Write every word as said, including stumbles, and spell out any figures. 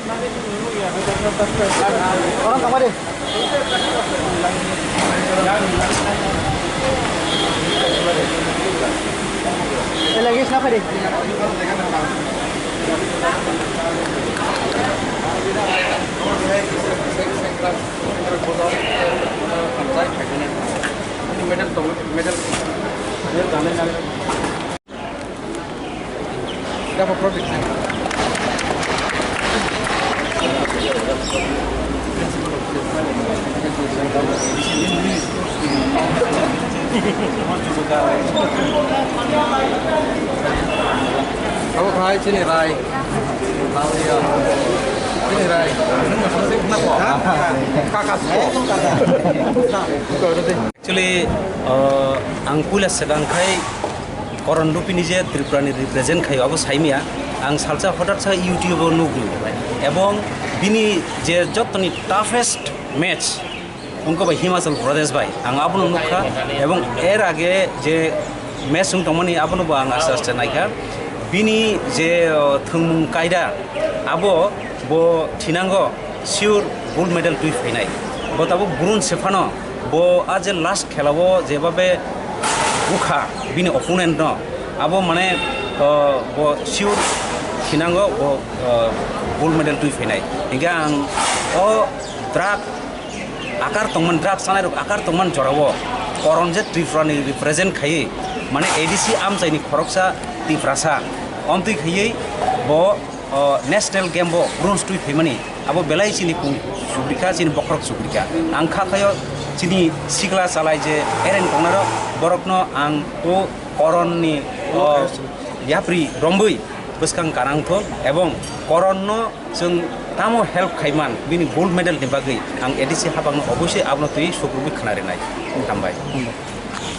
Orang kamari. Eh, lagi siapa deh? Medal, medal. Abo khai chini rai. Chini rai. Kaka. Actually, uh, ang puila swkang khai Koron Rupini je Tripura ni represent khai abo saimia, ang salsa hotat sa YouTube o nugwi, ebong bini je jotoni toughest match wngkha bai Himachal Pradesh bai, ang abono nukha, ebong er age je match wng tongmani abono bo ang aste aste naikha, bini je, uh, thwngmung kaida abo bo thinango sure gold medal twi phainai, bo tabuk bronze se phano. Bo a je last khela o jebabe bukha bini opponent no, abo mane, uh, bo sure thinango bo, uh, gold medal twi phainai. Hinkhe ang o drug akar tongman, drug sanai rok akar tongman jora o Koron je Tripura ni represent khaiwi mane A D C amchai ni khoroksa Tiprasa omtwi khaiwi bo o national game bo bronze twi phaimani abo belai chini kung sugrikha, chini bokhorok sugrikha. Ang kha khayo chini sikla chalai je ereng tongnaro borokno ang o Koron ni o yapri rombwi bwskang kanang thung ebong Koron no chwng tamo help khaiman bini gold medal ni bagwi ang A D C habang no obosoi abono twi sukrubwi khna rinai. Hambai.